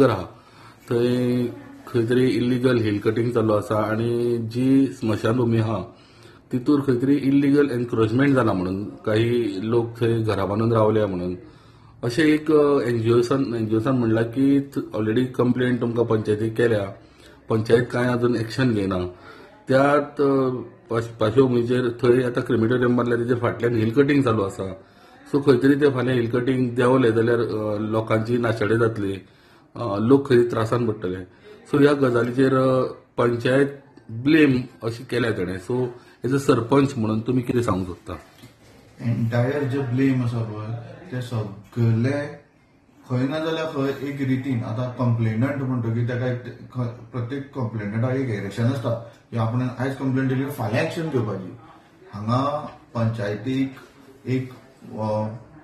आहा थंय खंय तरी इल्लिगल हिल कटिंग चालू आसा आनी जी स्मशानभूमी आहा तितूर खंय तरी इल्लिगल एन्क्रोचमेंट जाला म्हणून काही लोक थंय घरां बांदून रावल्या म्हणून अशें एक एनजीओसान म्हणलां की ऑलरेडी कंप्लेंट तुमकां पंचायतीक केल्या, पंचायत कांय अजून एक्शन घेयना. त्यात पार्श्वभुमीचेर थंय आतां क्रिमिटोरियम बांदल्या तेजेर फाटल्यान हिल कटिंग चालू आसा. सो खंय तरी ते फाल्यां हिल कटिंग देंवलें जाल्यार लोकांची नाशाडी जातली, लोक खंय त्रासान पडटले. सो ह्या गजालीचेर पंचायत ब्लेम अशें केल्या तेणें. सो एज अ सरपंच म्हणून तुमी कितें सांगूंक सोदता? एंटायर जे ब्लेम आसा पळय ते सगळे खंय ना जाल्यार खंय एक रितीन आतां कंप्लेनंट म्हणटकीर ताका एक प्रत्येक कंप्लेनंटाक एक एरेशन आसता की आपण आयज कंप्लेन दिली फाल्यां एक्शन घेवपाची. हांगा पंचायतीक एक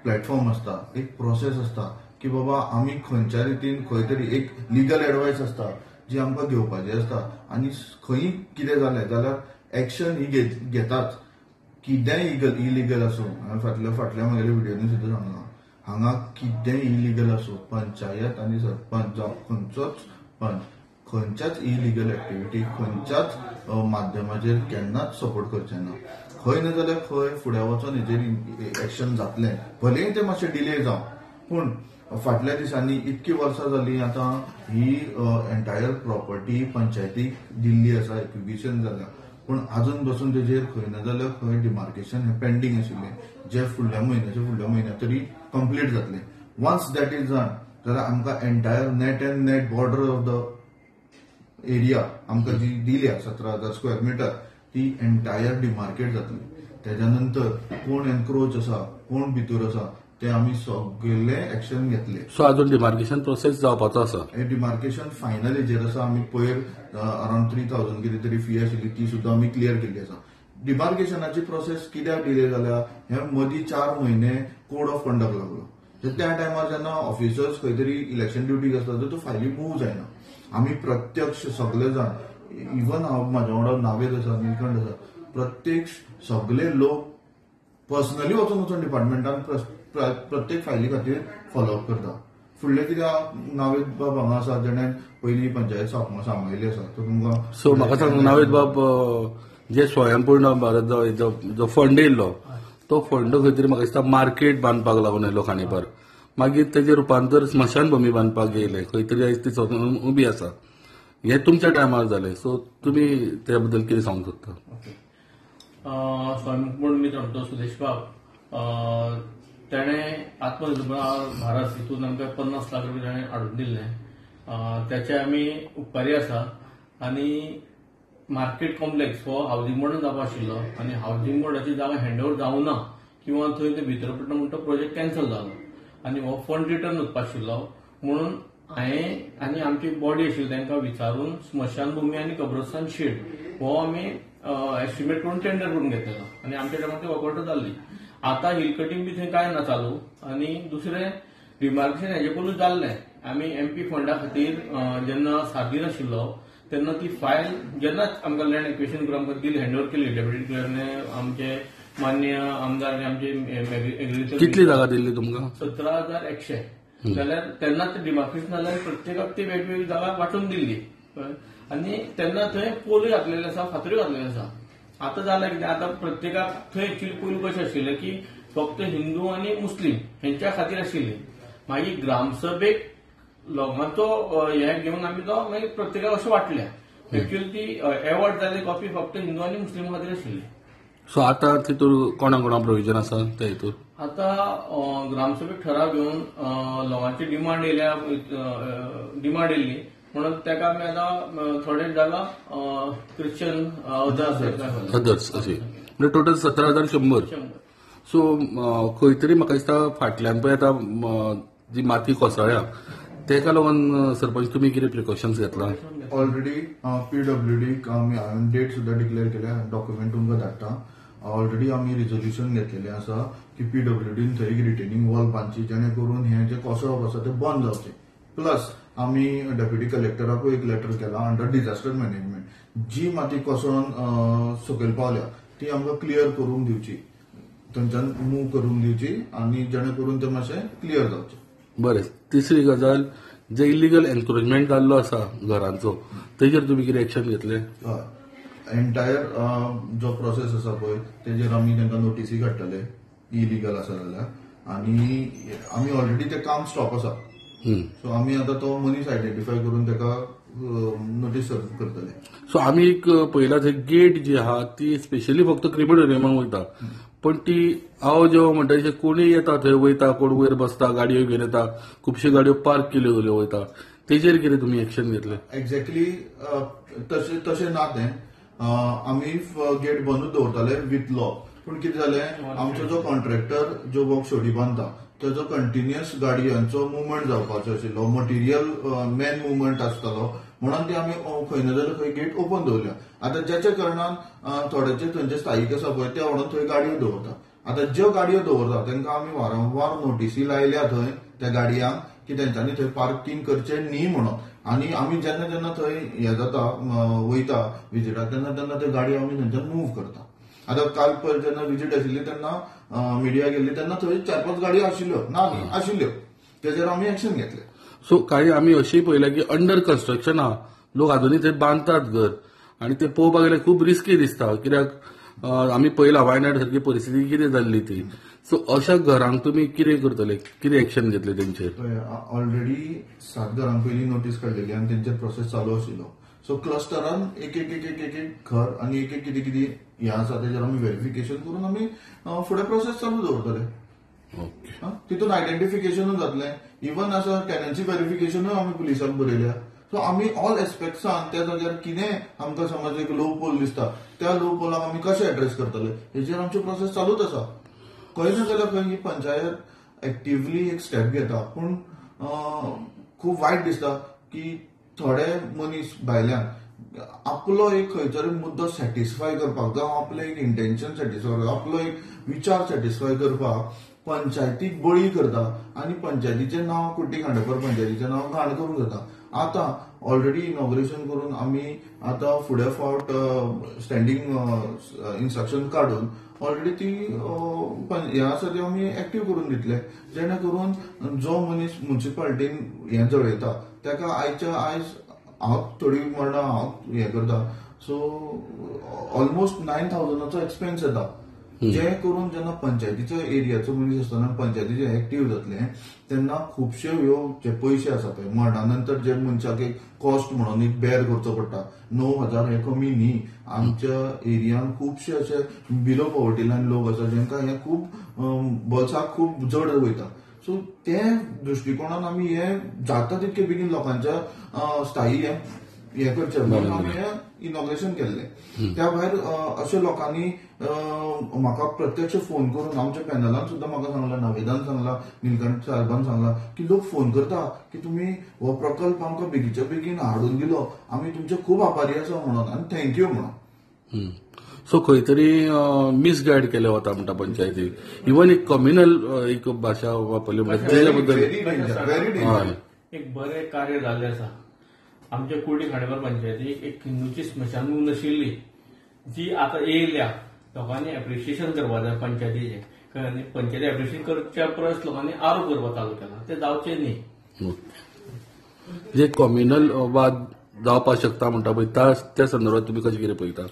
प्लॅटफॉर्म आसता, एक प्रोसेस आसता की बाबा आमी खंयच्या रितीन खंय तरी एक लिगल एडवायस आसता जी आमकां घेवपाची आसता आनी खंय कितें जालें जाल्यार एक्शन ही घेताच. कितेंय इलिगल आसूं, हांवें फाटल्या म्हगेल्या व्हिडियोनी सुद्दां सांगलां, हांगा कितेंय इलिगल आसूं पंचायत आनी सरपंच जावं खंयचोच पंच खंयच्याच इलिगल एक्टिविटी खंयच्याच माध्यमाचेर केन्नाच सपोर्ट करचे ना. खंय ना जाल्यार खंय फुडें वचोन हेजेर एक्शन जातलें, भलेय तें मातशें डिले जावं, पूण फाटल्या दिसांनी इतकी वर्सां जालीं आतां ही एंटायर प्रॉपर्टी पंचायतीक दिल्ली आसा, एक्विजिशन जाल्या, पूण आजून बसून तेजेर खंय ना जाल्यार खंय डिमार्केशन हें पेंडींग आशिल्लें जें फुडल्या म्हयन्याच्या फुडल्या म्हयन्याक तरी कंप्लीट जातलें. वन्स that is done जाल्यार आमकां entire net and net border of the area आमकां जी दिल्या 17,000 स्क्वेअर मिटर ती एंटायर डिमार्केट जातली. तेज्या नंतर कोण एनक्रोच आसा कोण भितर आसा ते आमी सगळे एक्शन घेतले. सो अजून डिमार्केशन प्रोसेस जावपाचो आसा. हे डिमार्केशन फायनल हेजेर आसा. आमी पयर अरावंड 3,000 कितें तरी फी आशिल्ली ती सुद्दां आमी क्लियर केल्ली आसा. डिमार्केशनाची प्रोसेस कित्याक डिले जाल्या हे मदीं 4 म्हयने कोड ऑफ कंडक्ट लागलो. त्या टायमार जेन्ना ऑफिसर्स खंय तरी इलेक्शन ड्युटीक आसता तर त्यो फायली मूव जायना. आमी प्रत्यक्ष सगळे जाण, इवन हांव म्हाज्या वांगडा नावेद आसा, निलकंठ आसा, प्रत्येक सगळे लोक पर्सनली वचून वचून डिपार्टमेंटान प्रत्येक फायली खातीर फॉलोअप करता. फुडले कित्याक नावेद बाब हांगा आसा जेणे पयलीं पंचायत सांबाळिल्ली आसा तो तुमकां. सो म्हाका सांग नावेद बाब, जे स्वयंपूर्ण भारत जो फंड येयल्लो तो फंड खंय तरी म्हाका दिसता मार्केट बांदपाक लागून येयलो खांडेपार, मागीर तेजें रुपांतर स्मशानभूमी बांदपाक येयलें, खंय तरी आयज ती उबी आसा. हें तुमच्या टायमार जालें, सो तुमी त्या बद्दल कितें सांगूंक सोदता? स्वयंपूर्ण मित्र म्हणतो सुदेश बाब, तेणें आत्मनिर्भर भारत हितून आमकां 50 लाख रुपया ताणें हाडून दिल्ले, त्याचे आमी उपकारी आसा. आनी मार्केट कॉम्प्लेक्स हो हावजींग बोर्डान जावपा आशिल्लो आनी हावजींग बोर्डाची जागा हँड ओवर जावना किंवा थंय ते भितर पडटा म्हणून तो प्रोजेक्ट कॅन्सल जालो आनी हो फंड रिटर्न वचपा आशिल्लो म्हणून हांवें आनी आमची बॉडी आशिल्ली तांकां विचारून स्मशानभूमी आनी कब्रस्तान शेड हो आमी एस्टिमेट करून टेंडर करून घेतलेलो आनी आमच्या टायमार ती वर्कआउट जाल्ली. आतां हिल कटिंग बी थंय कांय ना चालू आनी दुसरें डिमार्केशन हेजे पयलू जाल्लें. आमी एमपी फंडा खातीर जेन्ना सार्दीन आशिल्लो तेन्ना ती फायल जेन्ना आमकां लँड एक्विजिशन करून आमकां दिली, हँड ओवर केली डेप्युटी क्लर्कने, आमचे मान्य आमदार आनी आमचे एग्रीकल्चर. कितली जागा दिल्ली तुमकां? 17,100. जाल्यार तेन्ना ते डिमार्केशन जाल्यार प्रत्येकाक ती वेगवेगळी जागा वांटून दिल्ली आनी तेन्ना थंय पोलूय घातलेले आसा, फातरूय घातलेले आसा. आतां जालें कितें, आतां प्रत्येकाक थंय एक्चुअली पयलू कशें आशिल्लें की फक्त हिंदू आनी मुस्लीम हेंच्या खातीर आशिल्ली. मागीर ग्रामसभेक लोकांचो हे घेवन आमी तो मागीर प्रत्येकाक अशें वांटल्या. एक्चुअली ती एवॉर्ड जाल्ली कॉपी फक्त हिंदू आनी मुस्लिम खातीर आशिल्ली. सो आतां तितूर कोणा कोणा प्रोविजन आसा त्या हितूर? आतां ग्रामसभेक ठराव घेवन लोकांची डिमांड येयल्या, डिमांड येयल्ली म्हणून ताका आमी आतां थोडे जागा क्रिश्चन अदर्स अशी म्हणजे टोटल 17,100. सो खंय तरी म्हाका दिसता फाटल्यान पळय आतां जी माती कोसळ्ळ्या तेका लागून सरपंच तुमी कितें प्रिकॉशन्स घेतला? ऑलरेडी पीडब्ल्यूडीक आमी हांवें डेट सुद्दां डिक्लेअर केल्या, डॉक्युमेंट तुमकां धाडटा. ऑलरेडी आमी रिजोल्युशन घेतलेलें आसा की पीडब्ल्यूडीन थंय रिटेनिंग वॉल बांदची जेणे करून हें जें कोसळप आसा तें बंद जावचें. प्लस आमी डेप्युटी कलेक्टराकूय एक लेटर केला अंडर डिझास्टर मॅनेजमेंट, जी माती कोसळून सकयल पावल्या ती आमकां क्लियर करून दिवची, थंयच्यान मूव करून दिवची आनी जेणे करून तें मातशें क्लियर जावचें. बरें, तिसरी गजाल जे इलिगल एन्क्रोचमेंट जाल्लो आसा घरांचो तेजेर तुमी कितें एक्शन घेतले? हय, एंटायर जो प्रोसेस आसा पळय तेजेर आमी तांकां नोटीसी काडटले इलिगल आसा जाल्यार, आनी आमी ऑलरेडी तें काम स्टॉप आसा. सो आमी आतां तो मनीस आयडेंटिफाय करून ताका नोटीस सर्व करतले. सो आमी एक पयला थंय गेट जी आहा ती स्पेशली फक्त क्रिमिटोरियमाक वयता, पण ती हांव जेव म्हणटा तशें कोणूय येता थंय वयता, कोण वयर बसता, गाडयो घेवन येता, खुबश्यो गाडयो पार्क केल्यो वयता, तेजेर कितें तुमी एक्शन घेतले? एक्झॅक्टली तशें ना तें. आमी गेट बंदूच दवरताले विथ लॉक, पूण कितें जालें आमचो जो कॉन्ट्रॅक्टर जो बॉक्स शोडी बांदता तेजो कंटिन्युअस गाडयांचो मुवमेंट जावपाचो आशिल्लो, मटेरियल मॅन मुवमेंट आसतालो, म्हणून ती आमी खंय ना जाल्यार खंय गेट ओपन दवरल्या. आतां ज्याच्या कारणान थोड्याचे थंयचे स्थायीक आसा पळय ते व्हडून थंय गाडयो दवरता. आतां ज्यो गाडयो दवरता तांकां आमी वारंवार नोटीसी लायल्या थंय त्या गाडयांक की तेंच्यांनी थंय पार्किंग करचें न्ही म्हणून. आनी आमी जेन्ना जेन्ना थंय हें जाता वयता विजिटाक तेन्ना तेन्ना त्यो गाडयो आमी थंयच्यान मूव करता. आतां काल पयर जेन्ना विजीट आशिल्ली तेन्ना मिडिया गेल्ली तेन्ना थंय 4-5 गाडयो आशिल्ल्यो, ना न्ही आशिल्ल्यो, तेजेर आमी एक्शन घेतले. सो काही आमी अशीय पळयल्या की अंडर कन्स्ट्रक्शन आहा, लोक आजुनूय थंय बांदतात घर आनी ते पळोवपाक गेल्यार खूब रिस्की दिसता, कित्याक आमी पळयला वायनाड सारकी परिस्थिती कितें जाल्ली ती. सो अशा घरांक तुमी कितें करतले, कितें एक्शन घेतले तेंचेर? ऑलरेडी 7 घरांक पयलीं नोटीस काडलेली आनी तेंचेर प्रोसेस चालू आशिल्लो. सो क्लस्टरान एक एक एक एक एक घर आनी एक एक कितें कितें हें आसा तेजेर आमी व्हेरिफिकेशन करून आमी फुडें प्रोसेस चालू दवरतले. तितून आयडेंटिफिकेशनूय जातलें, इवन आसा टेनन्सी व्हेरिफिकेशनूय आमी पुलिसांक बरयल्या. सो आमी ऑल एस्पेक्ट्सान त्या जाग्यार कितें आमकां समज एक लो पोल दिसता त्या लो पोलाक आमी कशें एड्रेस करतले हेजेर आमचो प्रोसेस चालूच आसा. खंय ना जाल्यार खंय ही पंचायत एक्टिवली एक स्टेप घेता, पूण खूब वायट दिसता की थोडे मनीस भायल्यान आपलो एक खंय तरी मुद्दो सॅटिस्फाय करपाक जावं आपलें एक इंटेन्शन सॅटिस्फाय करपाक, आपलो एक विचार सॅटिस्फाय करपाक पंचायतीक बळी करता आनी पंचायतीचें नांव कुट्टी खांडेपार पंचायतीचें नांव घाण करूंक जाता. आतां ऑलरेडी इनॉग्रेशन करून आमी आतां फुडें फावट स्टँडींग इन्स्ट्रक्शन काडून ऑलरेडी ती हें आसा ती आमी एक्टीव करून दितले, जेणे करून जो मनीस मुन्सिपालिटीन हें जळयता ताका आयच्या आयज हांव थोडी मरणां हांव हें करता. सो ऑलमोस्ट 9,000 एक्सपेन्स येता, जे करून जेन्ना पंचायतीचो एरियाचो मनीस आसतना पंचायतीचे एक्टीव जातले तेन्ना खुबश्यो ह्यो जे पयशे आसा पळय मरणा नंतर जे मनशाक एक कॉस्ट म्हणून एक बेर करचो पडटा, 9,000 हे कमी न्ही. आमच्या एरियान खुबशे अशे बिलो पॉवर्टी लायन लोक आसा जेंकां हे खूब बोल्साक खूब जड वयता. सो ते दृश्टिकोणान आमी हे जाता तितके बेगीन लोकांच्या स्थायी हें करचें म्हणून आमी हें इनॉग्रेशन केल्लें. त्या भायर अशे लोकांनी म्हाका प्रत्यक्ष फोन करून आमच्या पॅनलान सुद्दां म्हाका सांगला, नावेदान सांगला, निलकंठ साहेबान सांगला की लोक फोन करता की तुमी हो प्रकल्प आमकां बेगीच्या बेगीन हाडून दिलो, आमी तुमचे खूब आभारी आसा म्हणून आनी thank you म्हणून. सो खंय तरी मिसगायड केलें वता म्हणटा पंचायतीक, इवन एक कम्युनल एक भाशा वापरली म्हणटा तेच्या बद्दल एक बरें कार्य जाल्लें आसा. आमच्या कुर्डी खांडेपार पंचायतीक एक हिंदूची स्मशानभूमी नाशिल्ली जी आतां येयल्या, लोकांनी एप्रिशिएशन करपाक जाय पंचायतीचें, कारण पंचायती एप्रिशिएशन करच्या परस लोकांनी आरोप करपाक चालू केला, ते जावचे न्ही. जे कम्युनल वाद जावपाक शकता म्हणटा पळय त्या संदर्भात तुमी कशें कितें पळयता?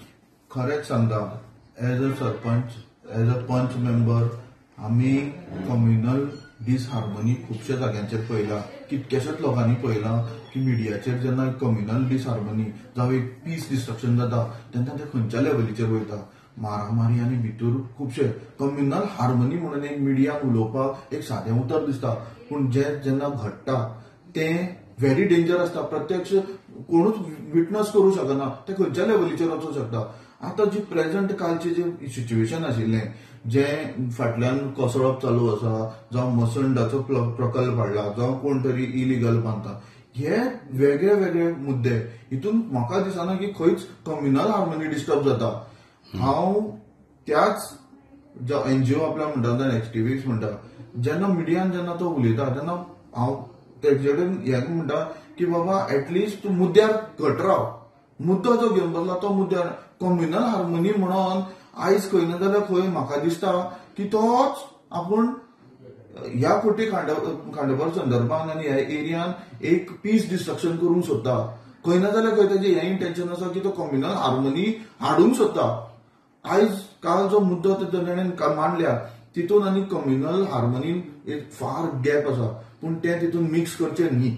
खरेंच सांगता, as a sarpanch, as a panch member आमी कम्युनल डिसहार्मनी खुबश्या जाग्यांचेर पळयला, कितक्याशाच लोकांनी पळयला की मिडियाचेर जेन्ना कम्युनल डिसहार्मनी जावं एक पीस डिस्ट्रक्शन जाता तेन्ना ते खंयच्या लेवलीचेर वयता, मारामारी आनी भितर खुबशे कम्युनल हार्मनी म्हणून एक मिडियाक उलोवपाक एक सादें उतर दिसता, पूण जे जेन्ना घडटा तें व्हेरी डेंजर आसता. प्रत्यक्ष कोणूच विटनस करूं शकना, तें खंयच्या लेवलीचेर वचूंक शकता. आतां जी प्रेझेंट कालचें जें सिच्युएशन आशिल्लें, जें फाटल्यान कोसळप चालू आसा, जावं मसंडाचो प्रकल्प हाडला, जावं कोण तरी इलिगल बांदता, हे वेगळे वेगळे मुद्दे हितून म्हाका दिसना की खंयच कम्युनल हार्मनी डिस्टर्ब जाता. हांव त्याच जो एनजीओ आपल्या म्हणटा, एक्टिविस्ट म्हणटा, जेन्ना मिडियान जेन्ना तो उलयता तेन्ना हांव तेजे कडेन हें म्हणटा की बाबा एटलिस्ट तूं मुद्द्यार घट राव, मुद्दो जो घेवन बसला तो मुद्द्यार. कम्युनल हार्मनी म्हणून आयज खंय ना जाल्यार खंय म्हाका दिसता की तोच आपूण ह्या फुटी खांडेपार संदर्भान आनी ह्या एरियान एक पीस डिस्ट्रक्शन करूंक सोदता. खंय ना जाल्यार खंय तेजें हें इंटेन्शन आसा की तो कम्युनल हार्मनी हाडूंक सोदता. आयज काल जो मुद्दो ताणें मांडल्या तितून आनी कम्युनल हार्मनीन एक फार गॅप आसा, पूण तें तितून मिक्स करचें न्ही.